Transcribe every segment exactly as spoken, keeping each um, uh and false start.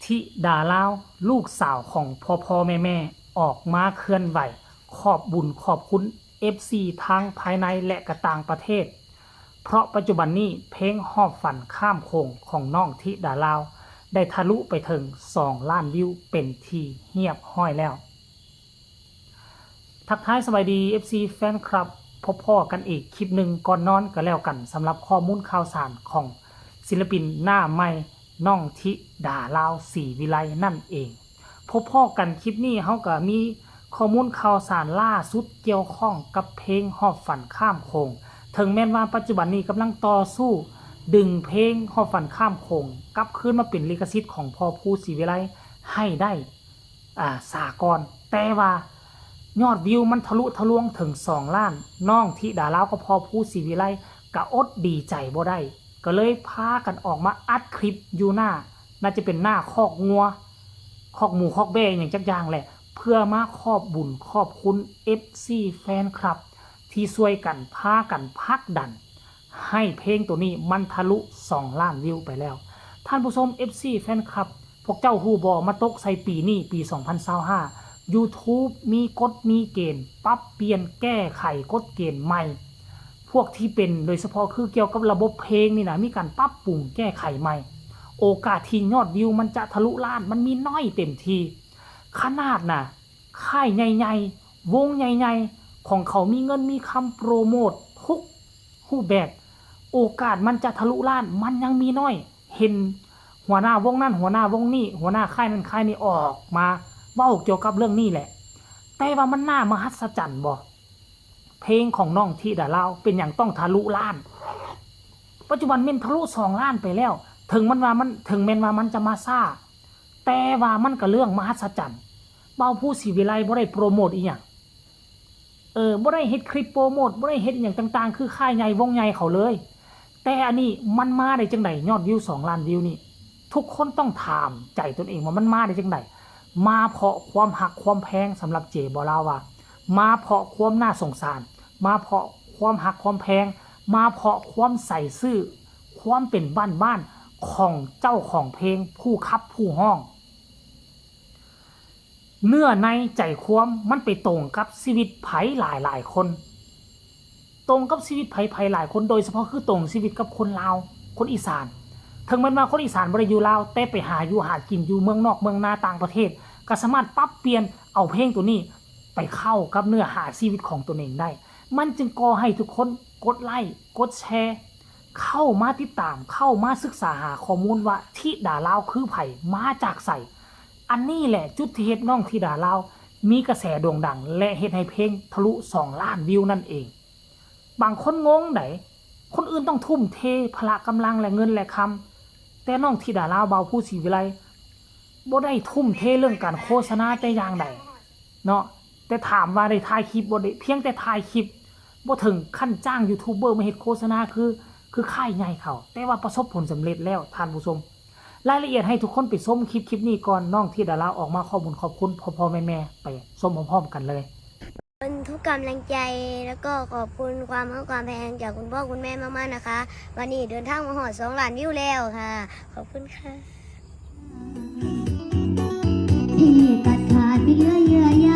ธิดาลาว ลูกสาวของพ่อพ่อแม่แม่ ออกมาเคลื่อนไหว ขอบบุญขอบคุณ เอฟซี ทั้งภายในและก็ต่างประเทศ เพราะปัจจุบันนี้เพลงฮอดฝันข้ามโขงของน้องธิดาลาว ได้ทะลุไปถึง สองล้านวิวเป็นที่เรียบร้อยแล้ว ทักทายสบายดี เอฟซี แฟนคลับ พบพ้อกันอีกคลิปหนึ่งก่อนนอนก็แล้วกัน สำหรับข้อมูลข่าวสารของศิลปินหน้าใหม่ น้องธิดาลาว ศรีวิไล นั่นเอง พบพ้อกันคลิปนี้เฮาก็มีข้อมูลข่าวสารล่าสุดเกี่ยวข้องกับเพลงฮอดฝันข้ามโขง ถึงแม้นว่าปัจจุบันนี้กำลังต่อสู้ดึงเพลงฮอดฝันข้ามโขงกลับคืนมาเป็นลิขสิทธิ์ของพ่อภูศรีวิไลให้ได้ อ่า สากล แต่ว่ายอดวิวมันทะลุทะลวงถึง สองล้าน น้องธิดาลาวกับพ่อภูศรีวิไลก็อดดีใจบ่ได้ ก็เลยพากันออกมาอัดคลิปอยู่หน้า น่าจะเป็นหน้าคอกงัว คอกหมูคอกแบะอหย่างจักอย่างแหละ เพื่อมาขอบบุญขอบคุณ เอฟซี แฟนคลับ ที่ช่วยกันพากันผลักดัน ให้เพลงตัวนี้มันทะลุ สองล้านวิวไปแล้ว ท่านผู้ชม เอฟซี แฟนคลับ พวกเจ้าฮู้บ่ มาตกใส่ปีนี้ ปี สองพันซาวห้า YouTube มีกฎมีเกณฑ์ ปรับเปลี่ยนแก้ไขกฎเกณฑ์ใหม่ พวกที่เป็นโดยเฉพาะคือเกี่ยวกับระบบเพลงนี่นะ มีการปรับปรุงแก้ไขใหม่ โอกาสที่ยอดวิวมันจะทะลุล้านมันมีน้อยเต็มที ขนาดนะค่ายใหญ่ๆ วงใหญ่ๆ ของเขามีเงินมีคำโปรโมททุกรูปแบบ โอกาสมันจะทะลุล้านมันยังมีน้อย เห็นหัวหน้าวงนั้นหัวหน้าวงนี้ หัวหน้าค่ายนั้นค่ายนี้ออกมาเว้าเกี่ยวกับเรื่องนี้แหละ แต่ว่ามันน่ามหัศจรรย์บ่ เพลงของน้องธิดาลาวเป็นหยังต้องทะลุล้าน ปัจจุบันแม่นทะลุ สองล้านไปแล้ว ถึงมันว่ามัน ถึงแม้นว่ามันจะมาช้า แต่ว่ามันก็เรื่องมหัศจรรย์ บ่าวภูศรีวิไลบ่ได้โปรโมทอีหยัง เออ บ่ได้เฮ็ดคลิปโปรโมท บ่ได้เฮ็ดอีหยังต่างๆ คือค่ายใหญ่วงใหญ่เขาเลย แต่อันนี้มันมาได้จังใด ยอดวิว สองล้านวิวนี่ ทุกคนต้องถามใจตนเองว่ามันมาได้จังใด มาเพราะความฮักความแพง สำหรับเจบ่าวลาวว่า มาเพราะความน่าสงสาร มาเพราะความฮักความแพง มาเพราะความใส่ซื่อ ความเป็นบ้านๆ ของเจ้าของเพลงผู้ขับผู้ฮ้อง เนื้อในใจความมันไปตรงกับชีวิตไผหลายๆ คน ตรงกับชีวิตไผๆ หลายคน โดยเฉพาะคือตรงชีวิตกับคนลาว คนอีสาน ถึงแม้นว่าคนอีสานบ่ได้อยู่ลาว แต่ไปหาอยู่หากินอยู่เมืองนอกเมืองนาต่างประเทศ ก็สามารถปรับเปลี่ยนเอาเพลงตัวนี้ไปเข้ากับเนื้อหาชีวิตของตนเองได้ มันจึงก่อให้ทุกคนกดไลค์ กดแชร์ เข้ามาติดตาม เข้ามาศึกษาหาข้อมูลว่าธิดาลาวคือไผ มาจากไส อันนี้แหละจุดที่เฮ็ดน้องธิดาลาวมีกระแสโด่งดัง และเฮ็ดให้เพลงทะลุ สองล้านวิวนั่นเอง บางคนงงได๋ คนอื่นต้องทุ่มเทพละกำลังและเงินและคำ แต่น้องธิดาลาว บ่าวภูศรีวิไล บ่ได้ทุ่มเทเรื่องการโฆษณาแต่อย่างใดเนาะ แต่ถามว่าได้ถ่ายคลิปบ่ ได้เพียงแต่ถ่ายคลิป บ่ถึงขั้นจ้างยูทูบเบอร์มาเฮ็ดโฆษณาคือ คือค่ายใหญ่เขา แต่ว่าประสบผลสำเร็จแล้วท่านผู้ชม รายละเอียดให้ทุกคนไปชมคลิปคลิปนี้ก่อน น้องธิดาลาวออกมาขอบบุญขอบคุณพ่อๆ แม่ๆ ไปชมพร้อมๆ กันเลย ขอบคุณทุกกำลังใจ แล้วก็ขอบคุณความฮักความแพงจากคุณพ่อคุณแม่มากๆนะคะ วันนี้เดินทางมาฮอดสองล้านวิวแล้วค่ะ ขอบคุณค่ะ ที่ตัดขาดที่เหลือเยื่อใย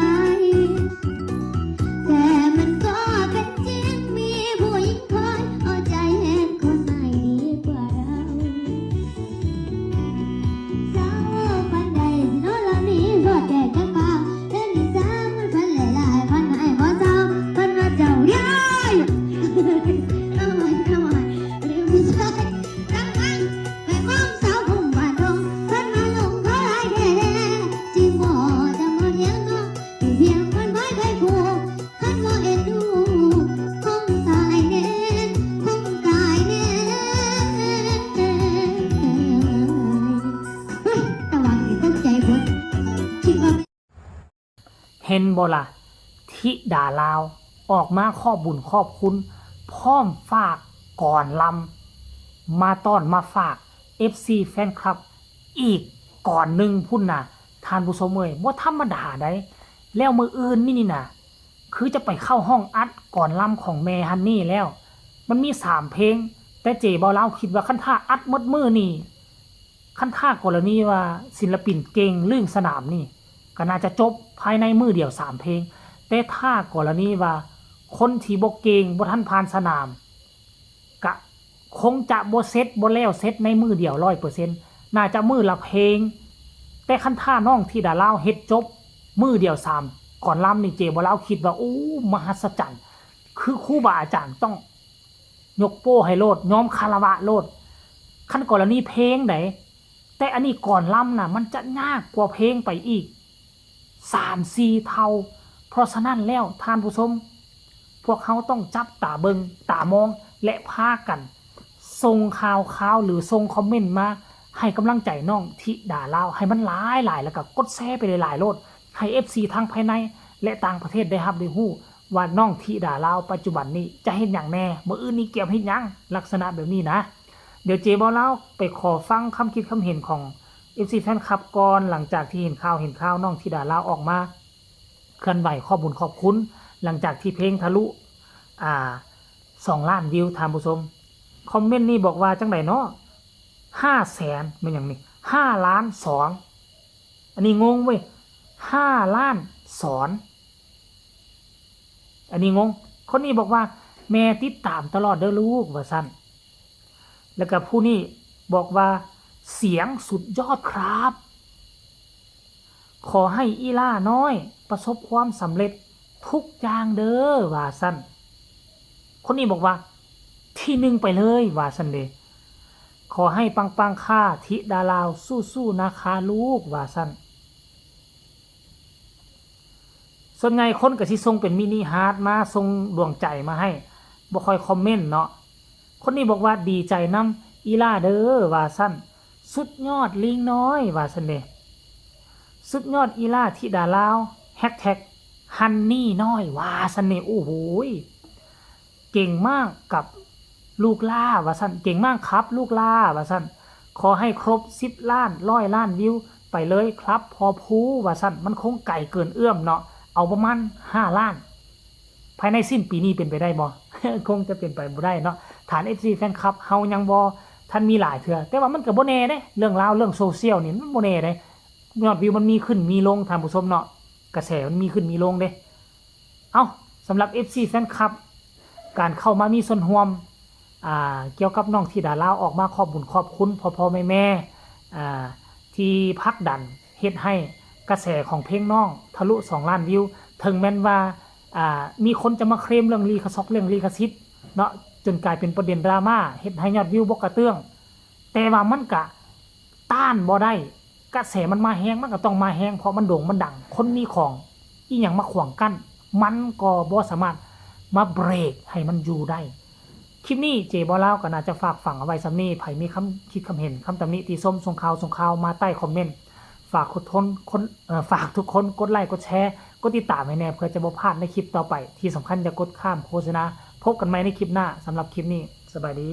แต่มันก็เป็นจริง มีผู้หญิงคอยเอาใจแทนคนใหม่ดีกว่าเรา เศร้าปานใดสิโนละนี้ โทษแต่จักบ่าว เรื่องที่สามมันพันหลายๆ พันหายบ่เศร้า พันว่าเจ้าย้าย เอาใหม่ เอาใหม่ เรื่องผู้ชาย รักมัน ไปมองสาวผมบ้านดง เพิ่นมาลงเขาหลายแท้ๆ จิงบ่จะบ่เถียงน้อง สิเถียงเพิ่นบ่ได้ผู้ คันบ่เอ็นดู คงตายแน่ คงตายแน่ เฮ้ย ตะวันนี่ตกใจเบิด คิดว่า เห็นบ่ล่ะ ธิดาลาว ออกมาขอบบุญขอบคุณ พร้อมฝากกลอนลำ มาต้อนมาฝาก เอฟซี แฟนคลับ อีกกลอนหนึ่งพุ้นน่ะ ท่านผู้ชมเอ้ย บ่ธรรมดาได๋ แล้วมื้ออื่นนี่นี่น่ะ คือจะไปเข้าห้องอัดกลอนลำของแม่ฮันนี่แล้ว มันมีสามเพลง แต่เจบ่าวลาวคิดว่าคันถ้าอัดหมดมื้อนี่ คันถ้ากรณีว่าศิลปินเก่งเรื่องสนามนี่ ก็น่าจะจบภายในมื้อเดียวสามเพลง แต่ถ้ากรณีว่าคนที่บ่เก่งบ่ทันผ่านสนาม ก็คงจะบ่เสร็จบ่แล้วเสร็จในมื้อเดียวร้อยเปอร์เซ็นต์ น่าจะมื้อละเพลง แต่คันถ้าน้องธิดาลาวเฮ็ดจบมื้อเดียวสามกลอนลำนี่ เจบ่าวลาวคิดว่า โอ้ มหัศจรรย์ คือครูบาอาจารย์ต้องยกโป้ให้โลด ยอมคารวะโลด คันกรณีเพลงใด แต่อันนี้กลอนลำน่ะ มันจะยากกว่าเพลงไปอีกสามสี่เท่า เพราะฉะนั้นแล้วท่านผู้ชม พวกเฮาต้องจับตาเบิ่งตามอง และพากันส่งข่าวข่าวหรือส่งคอมเมนต์มาให้กำลังใจน้องธิดาลาว ให้มันหลายๆ แล้วก็กดแชร์ไปหลายๆโลด ให้ เอฟซี ทั้งภายในและต่างประเทศได้รับได้ฮู้ว่าน้องธิดาลาวปัจจุบันนี้จะเฮ็ดหยังแน่ มื้ออื่นนี้เกียมเฮ็ดหยัง ลักษณะแบบนี้นะ เดี๋ยวเจบ่าวลาวไปขอฟังคำคิดคำเห็นของ เอฟซี แฟนคลับก่อน หลังจากที่เห็นข่าวเห็นข่าวน้องธิดาลาวออกมาเคลื่อนไหวขอบบุญขอบคุณ หลังจากที่เพลงทะลุ อ่า สองล้านวิวท่านผู้ชม คอมเมนต์นี่บอกว่าจังไดเนาะ ห้าแสน แม่นหยังนี่ ห้าล้านสอง อันนี้งงเว้ย ห้าล้านสอง อันนี้งง คนนี้บอกว่า แม่ติดตามตลอดเด้อลูก ว่าซั่น แล้วก็ผู้นี้บอกว่า เสียงสุดยอดครับ ขอให้อีหล่าน้อยประสบความสำเร็จทุกอย่างเด้อ ว่าซั่น คนนี้บอกว่า ที่หนึ่งไปเลย ว่าซั่นเด้ ขอให้ปังๆค่ะ ธิดาลาวสู้ๆนะคะลูก ว่าซั่น ส่วนใหญ่คนก็สิส่งเป็นมินิฮาร์ทมา ส่งดวงใจมาให้ บ่ค่อยคอมเมนต์เนาะ คนนี้บอกว่าดีใจนำอีหล่าเด้อ ว่าซั่น สุดยอดลิงน้อย ว่าซั่นเด้ สุดยอดอีหล่าธิดาลาว แฮชแท็กฮันนี่น้อย ว่าซั่นเด้ โอ้โหย เก่งมากกับลูกหล่า ว่าซั่น เก่งมากครับลูกหล่า ว่าซั่น ขอให้ครบสิบล้าน ร้อยล้านวิวไปเลยครับพ่อภู ว่าซั่น มันคงไกลเกินเอื้อมเนาะ เอาประมาณห้าล้าน ภายในสิ้นปีนี้เป็นไปได้บ่ คงจะเป็นไปบ่ได้เนาะ ฐาน เอฟซี แฟนคลับเฮายังบ่ทันมีหลายเทื่อ แต่ว่ามันก็บ่แน่เด้ เรื่องราวเรื่องโซเชียลนี่มันบ่แน่เด้ ยอดวิวมันมีขึ้นมีลงท่านผู้ชมเนาะ กระแสมันมีขึ้นมีลงเด้ เอ้า สำหรับ เอฟซี แฟนคลับ การเข้ามามีส่วนร่วม อ่า เกี่ยวกับน้องธิดาลาวออกมาขอบบุญขอบคุณพ่อๆแม่ๆ อ่า ที่ผลักดันเฮ็ดให้กระแสของเพลงน้องทะลุสองล้านวิว ถึงแม้นว่า อ่า มีคนจะมาเคลมเรื่องลิขซอกเรื่องลิขสิทธิ์เนาะ จนกลายเป็นประเด็นดราม่า เฮ็ดให้ยอดวิวบ่กระเตื้อง แต่ว่ามันกะต้านบ่ได้ กระแสมันมาแฮง มันก็ต้องมาแฮง เพราะมันโด่งมันดัง คนมีของ อีหยังมาขวางกั้น มันก็บ่สามารถมาเบรกให้มันอยู่ได้ คลิปนี้เจบ่าวลาวก็น่าจะฝากฝังเอาไว้ส่ำนี้ ไผมีคำคิดคำเห็น คำตำหนิติชม ส่งข่าว ส่งข่าวมาใต้คอมเมนต์ ฝากทุกคน คน เอ่อ ฝากทุกคนกดไลค์ กดแชร์ กดติดตามให้แน่ เพื่อจะบ่พลาดในคลิปต่อไป ที่สำคัญอย่ากดข้ามโฆษณา พบกันใหม่ในคลิปหน้า สำหรับคลิปนี้ สบายดี